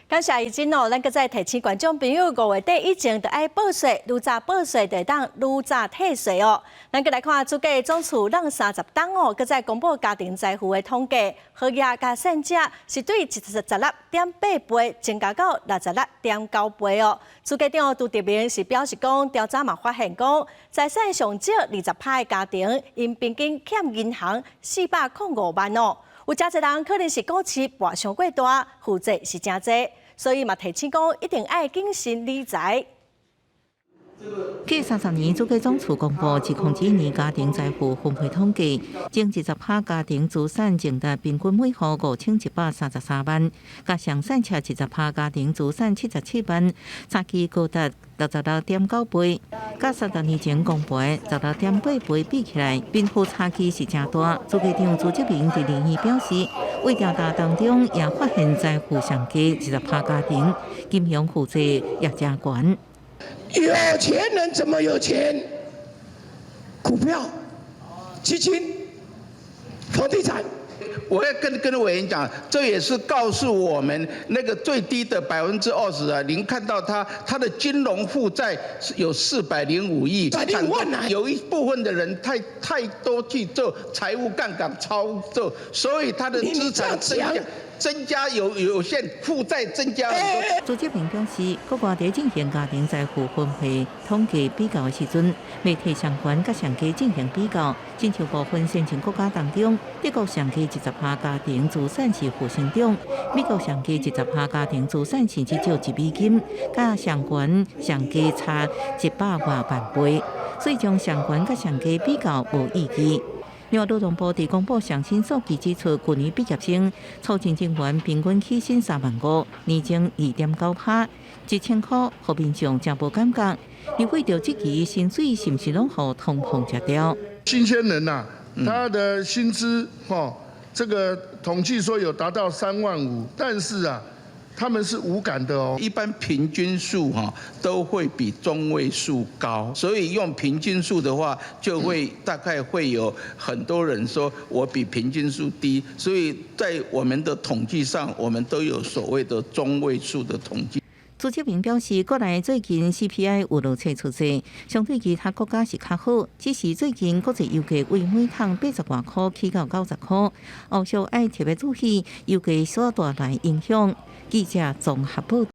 感謝怡珍哦，咱閣再提醒觀眾朋友，五月底以前就愛報稅，愈早報稅就會當愈早退稅哦。咱閣來看主計總處攏30冬哦，閣再公布家庭財富的統計，好額佮細者是對16.8倍增加到66.9倍哦。主計長杜德明是表示講，調查嘛發現講，財產上少20趴的家庭，𪜶平均欠銀行405萬哦。有誠濟人可能是股市博傷過大，負債是誠濟。所以嘛提醒講，一定愛謹慎理財。過30年，主計總處公布2021年家庭財富分配統計，前20趴家庭資產淨值平均每戶5133萬，佮上細赤20趴家庭資產77萬，差距高達66.9倍，佮30年前公布的16.8倍比起來，貧富差距是誠大。主計長朱澤民佇二表示，為調查當中也發現財富上低20趴家庭，金融負債也誠懸。有錢人怎麼有錢？股票、基金、房地產。我要跟委員講，這也是告訴我們，那個最低的20%啊，您看到他的金融負債有405億，有一部分的人太多去做財務槓桿操作，所以他的資產增加有限，負債增加很多。朱澤民表示，國外佇進行家庭財富分配統計比較的時陣，袂提上懸佮上低進行比較，親像部分先進國家當中，德國上低20趴家庭資產是負成長，美國上低20趴家庭資產甚至借1美金，佮上懸上低差100外萬倍，所以將上懸佮上低比較無意義。另外，勞動部佇公布上新數據指出，舊年畢業生初進人員平均起薪3萬5，年增2.9趴，1000箍，予民眾誠無感覺。你會著這期薪水是毋是攏予通膨食掉？新鮮人吶，他的薪資吼，這個統計說有達到3萬5，但是啊，他們是無感的哦。一般平均數哈都會比中位數高，所以用平均數的話，就會大概會有很多人說我比平均數低，所以在我們的統計上，我們都有所謂的中位數的統計。朱澤民表示，國內最近 CPI 有落測出現，相對其他國家是較好，只是最近國際油價為每桶80外箍起到90箍，後續愛特別注意油價所帶來影響。記者綜合報。